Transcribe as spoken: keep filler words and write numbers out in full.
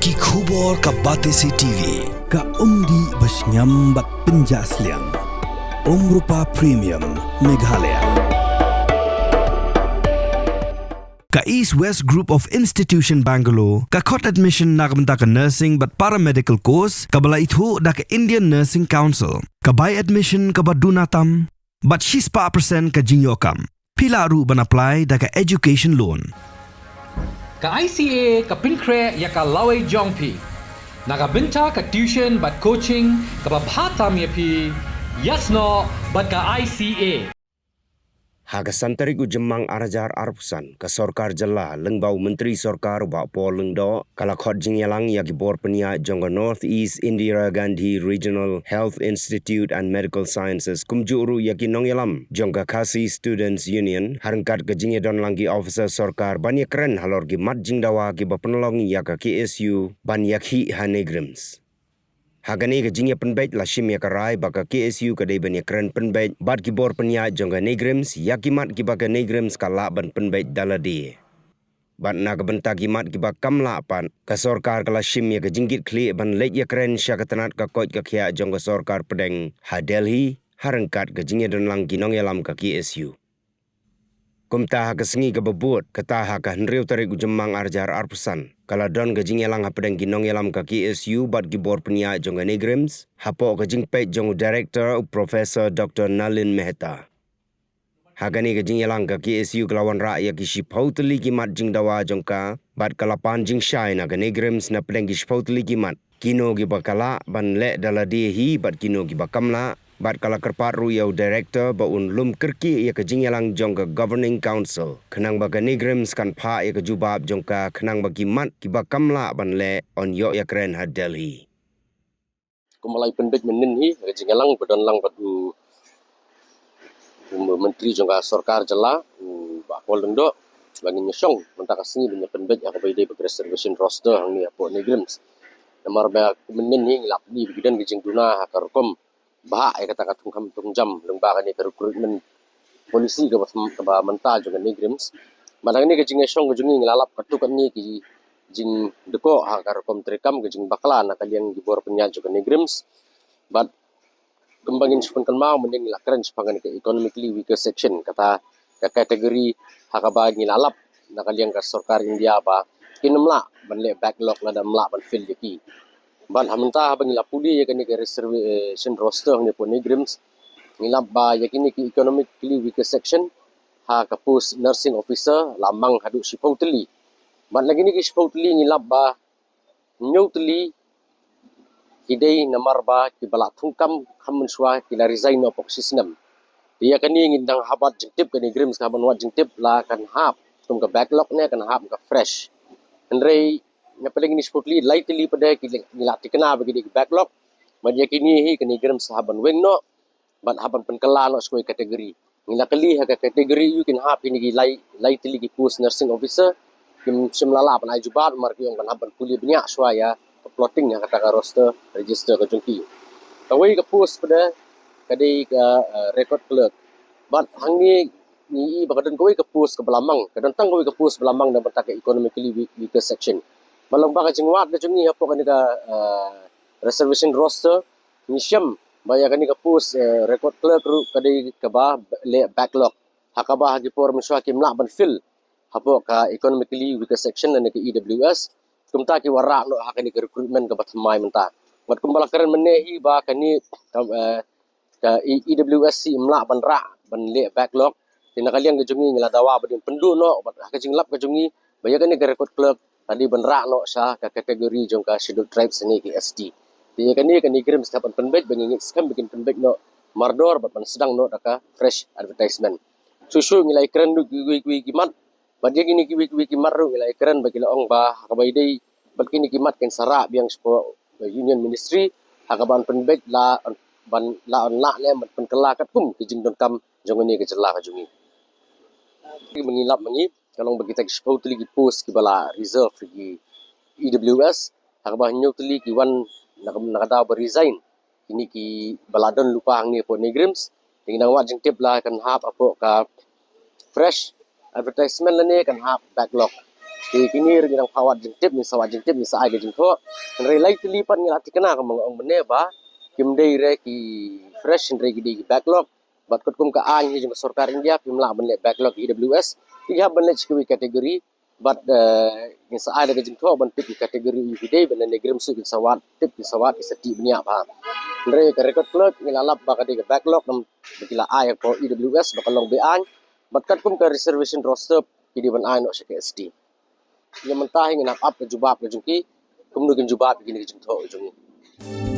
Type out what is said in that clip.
Ki khubor ka Batesi T V, ka umdih ba shngiam bad pynjah sliang. Umrupa Premium, Meghalaya. Ka East West Group of Institution Bangalore ka khot admission na ka bynta ka nursing bad paramedical course kaba la ithuh da ka Indian Nursing Council. Ka bai admission kaba duna tam bad shispah percent ka jingïoh kam. Phi lah ruh ban apply da ka education loan. Ka I C A ka pynkhreh ïa ka lawei jong phi na ka bynta ka tuition bad coaching kaba bha tam ïa phi. Ïasnoh bad ka I C A. Ha ka san tarik u Jymmang ar hajar arphew san, ka sorkar jylla lyngba u Myntri Sorkar u Bah Paul Lyngdoh ka la khot jingïalang ïa ki bor pynïaid jong ka North East Indira Gandhi Regional Health Institute and Medical Sciences kumjuh ruh ïa ki nongïalam jong ka Khasi Students Union, ha ryngkat ka jingïadonlang ki officer sorkar ban ïakren halor ki mat jingdawa kiba pynlong ïa ka K S U ban ïakhih ha NEIGRIHMS. Ha kane ka jingïapynbeit la shim ïa ka rai ba ka K S U ka dei ban ïakren pynbeit bad ki bor pynïaid jong ka NEIGRIHMS ïa ki mat kiba ka NEIGRIHMS ka lah ban pynbeit da lade. Bad na ka bynta ki mat kiba kam lah pat, ka sorkar ka la shim ïa ka jingkitkhlieh ban leit ïakren sha ka tnat ka koit ka khiah jong ka sorkar pdeng ha Delhi, ha ryngkat ka jingïadonlang ki nongïalam ka K S U. Kumta ha ka sngi kaba bud, kata ha ka hynriew tarik u Jymmang ar hajar arphew san, ka la don ka jingïalang hapdeng ki nongïalam ka K S U bad ki bor pynïaid jong ka NEIGRIHMS, hapoh ka jingpeit jong u Director u Professor Doctor Nalin Mehta. Ha kane ka jingïalang ka K S U ka la wanrah ïa ki shiphew tylli ki mat jingdawa jong ka, bad ka la pan jingshai na ka NEIGRIHMS na pdeng ki shiphew tylli ki mat. Kino kiba ka lah ban leh da lade hi bad kino kiba kam lah, bad ka la kyrpad ruh ïa u Director ba un lum kyrkieh ïa ka jingïalang jong ka Governing Council, khnang ba ka NEIGRIHMS kan phah ïa ka jubab jong ka khnang ba ki mat kiba kam lah ban leh yn ïoh ïakren ha Delhi. Kumba la pynbeit mynnin hi, ka jingïalang ba don lang bad u, u Myntri jong ka sorkar jylla, u Bah Paul Lyngdoh, ba ngin ïashong mynta ka sngi ban ïapynbeit ïa kaba ïadei bad ka reservation roster hangne hapoh NEIGRIHMS. Namar ba mynnin hi ngi la pyni ba ki don ka jingduna ha ka rukom bhah ïa kata ka thungkam thungjam lyngba kane ka recruitment policy kaba, kaba mynta jong ka NEIGRIHMS. Bad hangne ka jingïashong ka jong ngi ngi la lap katto katne ki jingdkoh ha ka rukom treikam, ka jingbakla na ka liang ki bor pynïaid jong ka NEIGRIHMS. Bad kumba ngin sa pynkynmaw mynne ngi la kren shaphang kane ka economically weaker section, kata ka category ha kaba ngi la lap na ka liang ka sorkar India ba kin ym lah ban leh backlog lada ym lah ban fill ïa ki. Bad ha mynta haba ngi la pule ïa kane ka reservation roster hangne hapoh NEIGRIHMS, ngi lap ba ïa kine ki economically weaker section ha ka post nursing officer la mang haduh shiphew tylli. Bad na kine ki shiphew tylli ngi lap ba hynñiew tylli ki dei namar ba kiba la thungkam kham mynshuwa ki la resign noh hapoh shi snem. Te ïa kane ngin dang hap wad jingtip, ka NEIGRIHMS ka hap ban wad jingtip la kan hap kum ka backlog ne kan hap ka fresh. Hynrei na pdeng kine shiphew tylli, lai tylli pat de ki la, ki la thikna ba ki dei ki backlog. Bad ïa kine hi ka NEIGRIHMS ka hap ban weng noh bad hap ban pynkylla noh sha kawei ka category. Ngi la kylli ha ka category aiu kin hap kine ki lai, lai tylli ki post nursing officer. Kim shym la lah ban ai jubab namar ki ong kan hap ban pule bniah shuwa ïa ka plotting ha kata ka roster register ka jong ki. Kawei ka post pat de ka dei ka, eh, record clerk. Bad hangne ngi i ba ka don kawei ka post kaba la mang, ka don tang kawei ka post ba la mang na bynta ka economically weak, weaker section. Bad lyngba ka jingwad ka jong ngi hapoh kane ka, eh, reservation roster, ngi shem ba ïa kane ka post, eh, record clerk ruh ka dei kaba leh backlog, ha kaba ha ki por mynshuwa kim lah ban fill hapoh ka economically weaker section lane ka E W S. Kumta ki wanrah noh ha kane ka recruitment kaba thymmai mynta. Bad kumba la kren mynne hi ba kane ka, eh, ka E W S hi ym lah ban rah ban leh backlog. Te na ka liang ka jong ngi ngi la dawa ba dei pynduh noh bad ha ka jinglap ka jong ngi ba ïa kane ka record clerk ka dei ban rah noh sha ka category jong ka Scheduled Tribes ne ka S T. Te ïa kane ka NEIGRIHMS ka hap ban pynbeit, ba ngi ngeit skhem ba kin pynbeit noh mardor bad ban sdang noh da ka fresh advertisement. Shuh shuh ngi la ïakren ruh kiwei kiwei ki mat, bad ïa kine kiwei kiwei ki mat ruh ngi la ïakren ba ki la ong ba ha kaba ïadei bad kine ki mat kin sa rah biang shapoh Union Ministry ha kaba yn pynbeit la ban, la yn lah ne ban pynkylla katkum ki jingdonkam jong kane ka jylla ka jong ngi. Ba ngi lap ma ngi, ka long ba kita ki shiphew tylli ki post kiba la reserve ïa ki E W S, ha kaba hynñiew tylli ki wan na ka, na ka daw ba resign. Kine kiba la don lypa hangne hapoh NEIGRIHMS. Te ngi dang wad jingtip la kan hap hapoh ka fresh advertisement lane kan hap backlog. Te kine ruh ngi dang phah wad jingtip, ngi sa wad jingtip, ngi sa ai ka jingthoh. Hynrei lai tylli pat ngi la tikna kumba nga ong mynne ba kim dei re ki fresh, hynrei ki dei ki backlog. Bad katkum ka aiñ hi jong ka sorkar India, phim lah ban leh backlog E W S, phi hap ban leh sha kiwei category. Bad, eh, ngin sa ai da ka jingthoh ban tip ki category u phi dei, bad lane grim suit kin sa wad, tip kin sa wad, ki sa tip bniah bha. Hynrei ka record clerk ngi la lap ba ka dei ka backlog, namar ba ki la ai ha ka E W S ba ka long be-aiñ. Bad katkum ka reservation roster ki dei ban ai noh sha ka S T. Ïa mynta hi ngin hap ap ka jubab ka jong ki, kumno kin jubab ïa kine ki jingthoh ka jong ngi.